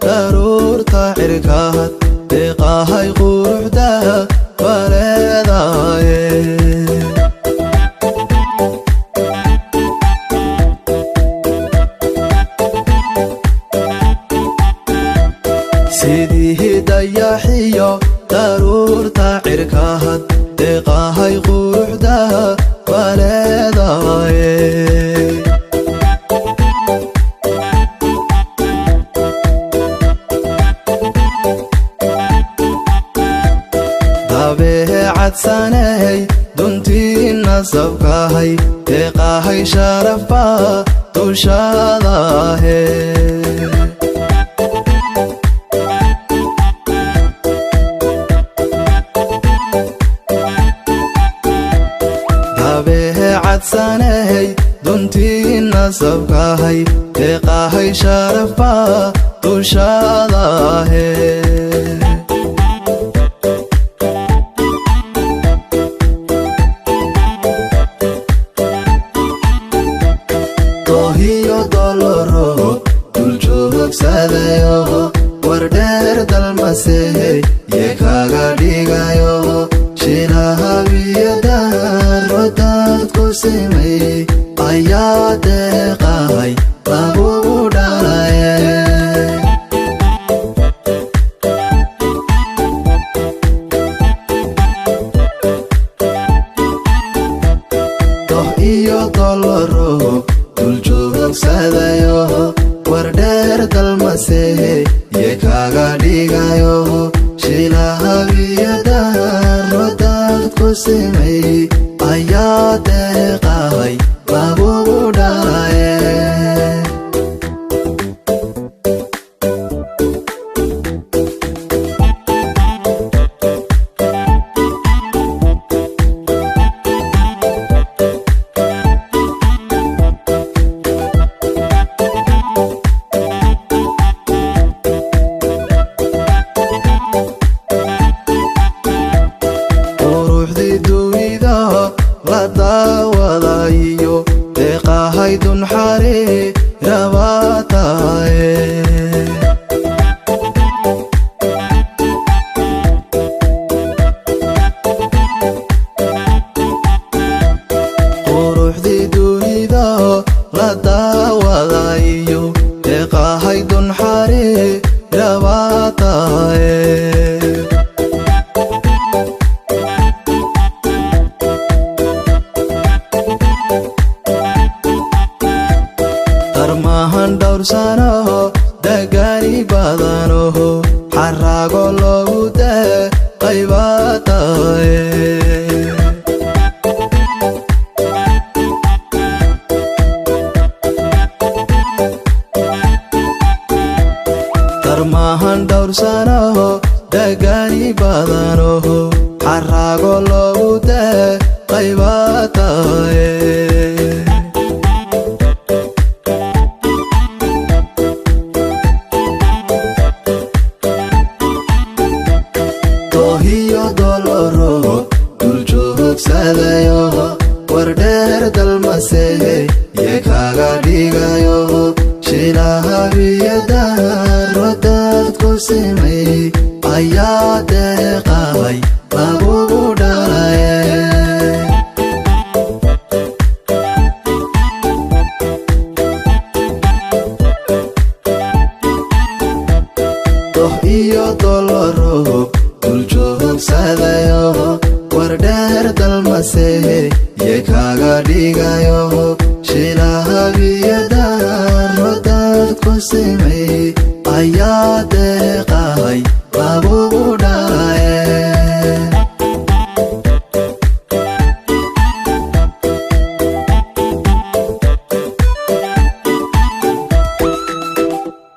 Daruurta cirkaad deeqahay quruxda baleedaye. Sidii dayaxiyo daruurta cirkaad deeqahay quruxda baleedaye. Dabeecadsanay duntii nasabkahay deeqahay sharafba dushaadahe. Dabeecadsanay duntii nasabkahay deeqahay sharafba dushaadahe. Doohiyo doloro duljoogsadayo wardheer dalmasehe ye kaga dhigayo shilahabiyadaro dadku simay ayaa deeqahay lagugu dhalaye. Doh iyo doloro duljoogsadayo wardheer dalmasehe ye kaga dhigayo shilahabiyadaro dadku simay ayaa deeqahay lagugu dhalaye. Quruxdii dunida la daawadayo deeqahay dunxari rabaataye. Quruxdii dunida la daawadayo deeqahay dunxari rabaataye. Darmahan dhowrsanoho dagaani badanoho xaraago loogu deeqaybataye. Darmahan dhowrsanoho dagaani badanoho xaraago loogu deeqaybataye. Doohiyo doloro duljoogsadayo wardheer dalmasehe ye kaga dhigayo shilahabiyadaro dadku simay ayaa deeqahay lagugu dhalaye. Doh iyo doloro duljoogsadayo wardheer dalmasehe ye kaga dhigayo shilahabiyadaro dadku simay ayaa deeqahay lagugu dhalaye.